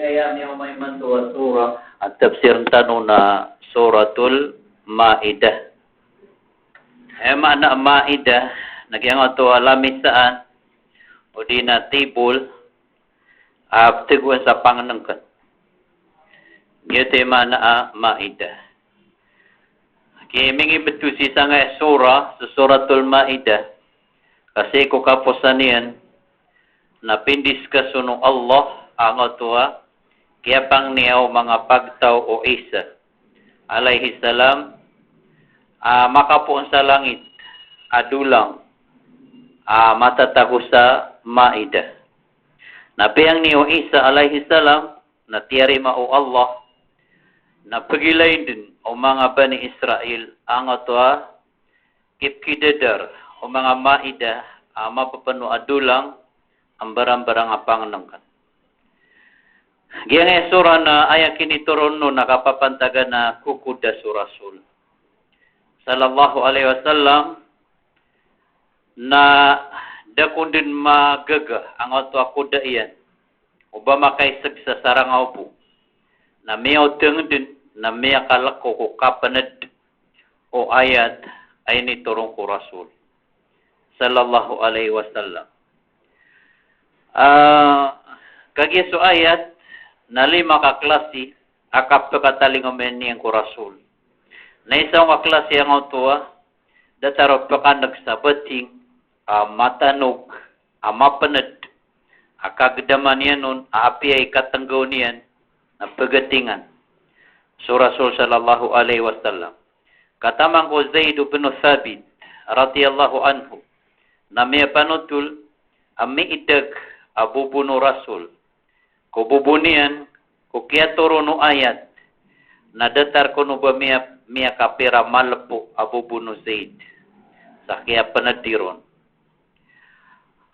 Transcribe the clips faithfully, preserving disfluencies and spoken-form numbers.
Aya miyaoma imanto a surah a tafsir tano na Suratul Maidah. Aya maana Maidah na giyangkoto a lamisaan odi na table a ptegoan sa pangnengken. Giyoto i maana a Maidah. Ki mingibet ko sii sangkai a surah, so Suratul Maidah. Ka sii ko kaposan iyan na pindiskas on o Allah angkoto a kiyapangni o manga pagtaw o Isa alayhis salam a makapoon sa langit a dolang a matatago sa Maidah. Na piyangni o Isa alayhis salam na tiyarima o Allah na pegilayn den o manga Bani Israil angkoto a kipkidadar o manga Maidah a mapepeno a dolang a mbarambarang a pangnengken. Giyangkai a surah na aya kinitoron on na kapapantagan a kokoda so Rasul sallallahu alayhi wasallam, na da kon den magaga angkoto a koda iyan o ba makaiseg sa sarangaw bo. Na miyaoteng den, na miyakaleko ko kapened o ayat a initoron ko Rasul sallallahu alayhi wasallam. Ah, kagiya so ayat na lima ka klasi a kapekatalingoma niyan ko Rasul. Na isa on ka klasi angkoto a datar o pekaneg sa bating a matanog a mapened a kagedaman iyan on a apiya i katenggaw niyan na pegatingan so Rasul sallallahu alayhi wasallam. Kataman ko Zaid bin Thabit radiyallahu anhu na miyapanotol a miidag a bobo o Rasul ko bobo niyan ko kiyatoron o ayat na datar kon o ba miya, miyakapira malepo a bobo o Zaid sa kiyapenedi ron.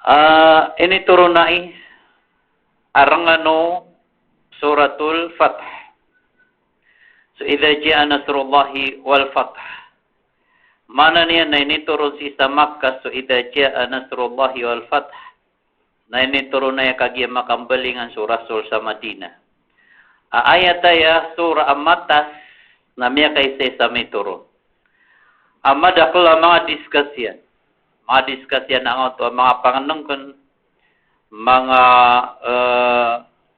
Ah, initoron ai a rengan o Suratul Fath. So idha jaa nasrullahi wal fath. Maana niyan na initoron sii sa Makkah so idha jaa nasrullahi wal fath. Na initoron aya kagiya makambalingan so Rasul sa Madinah. A ayat aya surah a matas na miyakaisaisa mitoron. A madakel a manga discuss iyan. Manga discuss iyan angkoto a manga pangnengken, manga, eh,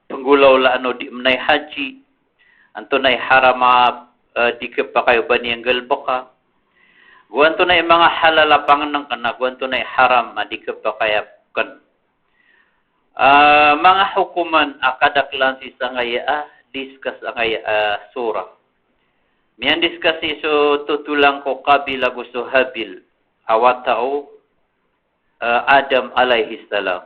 penggolawlaan o di menay haji, antonaa i haram a, eh, di kepakay o ba niyan galebeka. Go antonaa i manga halal a pangnengken, go antonaa i haram a di kepakay a ken. Ah, manga hokoman a kadakelan sii sangkaya a discuss angkaya a surah. Miyandiscuss sii so totolan ko Qabil ago so Habil a wata o, eh, Adam alayhis salam.